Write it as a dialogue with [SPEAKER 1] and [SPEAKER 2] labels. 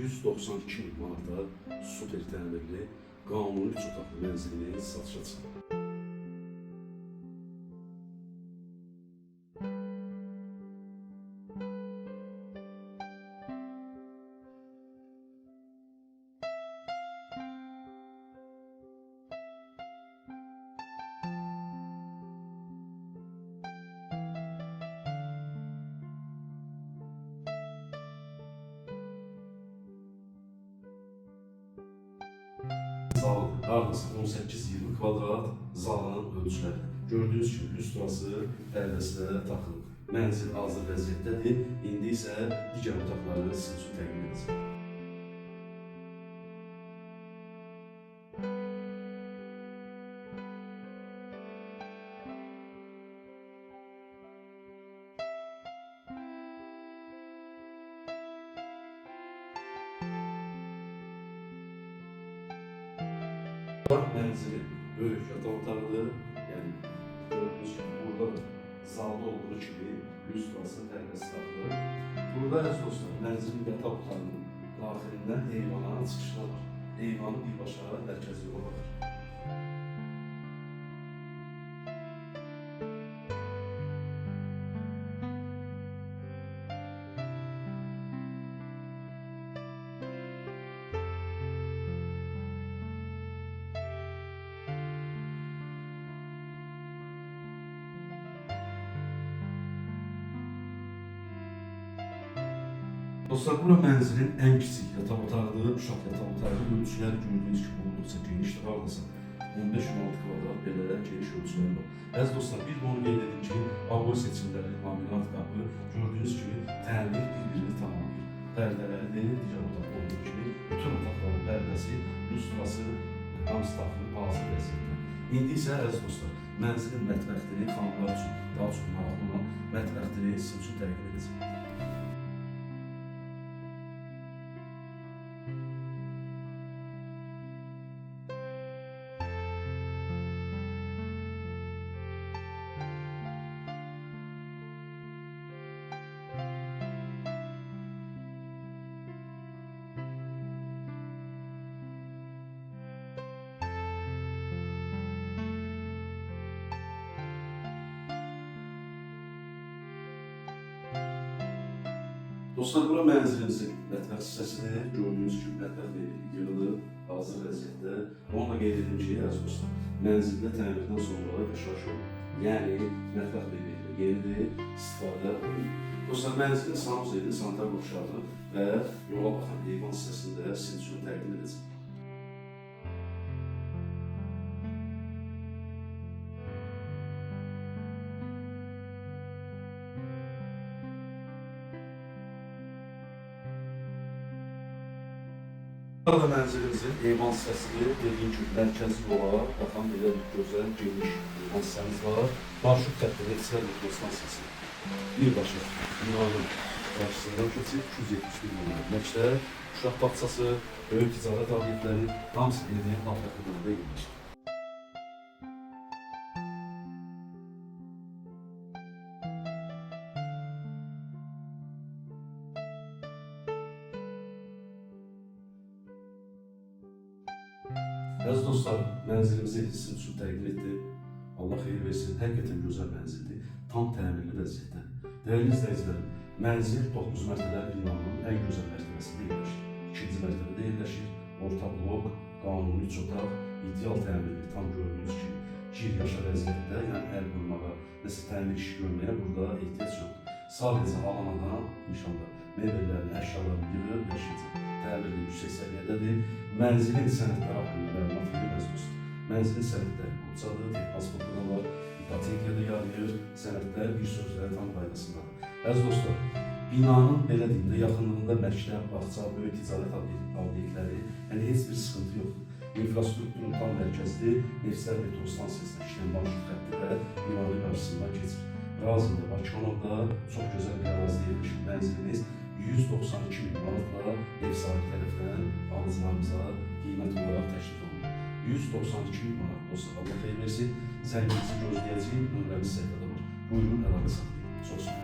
[SPEAKER 1] 192 min manata super təmirli, qanuni 3 otaqlı mənzilimiz satışa çıxıb. Zal hardasa 18-20 kvadrat zalının ölçüləridir. Gördüyünüz kimi lüstrası, pərdəsi də taxılıb. Mənzil hazır vəziyyətdədir. İndi isə digər otaqları sizin üçün təqdim edəcəm. Mənzili böyük yataq otağıdır. Yəni gördüyünüz kimi burada da zalda olduğu kimi lüstrası, pərdəsi taxılıb. Burada əziz dostlar, mənzilin yataq otağının daxilindən eyvana çıxışlar var. Eyvanı birbaşa mərkəzi yola baxır. Dostlar, bura mənzilin ən kiçik yataq otağıdır, uşaq yataq otağı. Ölçüləri gördüyünüz kimi olduqca genişdir, hardasa 15-16 kvadrat belə geniş ölçüləri var. Əziz dostlar, bir də onu qeyd edim ki, aboy seçimləri, laminat qapı, gördüyünüz kimi təmir bir-birini tamamlayır. Pərdələri digər otaqda olduğu kimi bütün otaqların pərdəsi, lüstrası, hamısı taxılıb hazır vəziyyətdə. İndi isə əziz dostlar, mənzilin mətbəxini xanımlar üçün daha çox maraqlı olan mətbəxini sizin üçün təqdim edəcəm. Dostlar, bura mənzilimizin mətbəx hissəsidir. Gördüyünüz kimi mətbəx mebeli yığılıb, hazır vəziyyətdə. Onu da qeyd edim ki, əziz dostlar, mənzildə təmirdən sonra yaşayış olub. Yəni, mətbəx mebeli yenidir, istifadə olunur. Dostlar, mənzilin sanuzeli, sanitar qovşağı və yola baxan eyvan hissəsini də sizin üçün təqdim edəcəm. Burada mənzilimizin eyvan hissəsidir. Dediyim kimi mərkəzi yola baxan belə bir gözəl, geniş eyvan hissəmiz var. Marşrut xətti Neftçilər metro stansiyası birbaşa binanın qarşısından keçir. 271 nömrəli məktəb, uşaq bağçası, böyük ticarət obyektləri hamısı evin alt yaxınlığında yerləşir. Əziz dostlar, mənzilimizi sizin üçün təqdim etdim. Allah xeyir versin, həqiqətən gözəl mənzildir. Tam təmirli vəziyyətdə. Dəyərli izləyicilərim, mənzil 9 mərtəbəli binanın ən gözəl mərtəbəsində yerləşir. 2-ci mərtəbədə yerləşir. Orta blok, qanuni 3 otaq, ideal təmirli, tam gördüyünüz kimi gir yaşa vəziyyətdə, yəni əl vurmağa, nəsə təmir işi görməyə burada ehtiyac yoxdur. Sadəcə alan adam inşallah mebellərini, əşyalarını yığıb yaşayacaq. Təmirli yüksək səviyyədədir. Mənzilin sənədləri haqqında məlumat verir əziz dostlar. Mənzilin sənədləri qurcadır, texpasportu da var, ipotekaya da yarayır, sənədlər bir sözlə tam qaydasındadır. Əziz dostlar, binanın belə deyim də yaxınlığında məktəb, bağça, böyük ticarət obyektləri, yəni heç bir sıxıntı yoxdur. İnfrastrukturun tam mərkəzidir, Neftçilər metro stansiyasına işləyən marşrut xətti də binanın qarşısından keçir. Razında, Bakıxanovda çox gözəl bir ərazidə yerləşir mənzilimiz. 192 min manatla ev sahibi tərəfindən alıcılarımıza qiymət olaraq təklif olunur. 192 min manat dostlar, Allah xeyir versin. Zənginizi gözləyəcəyik, nömrəmiz səhifədə var. Buyurun, əlaqə saxlayın. Çox sağ olun.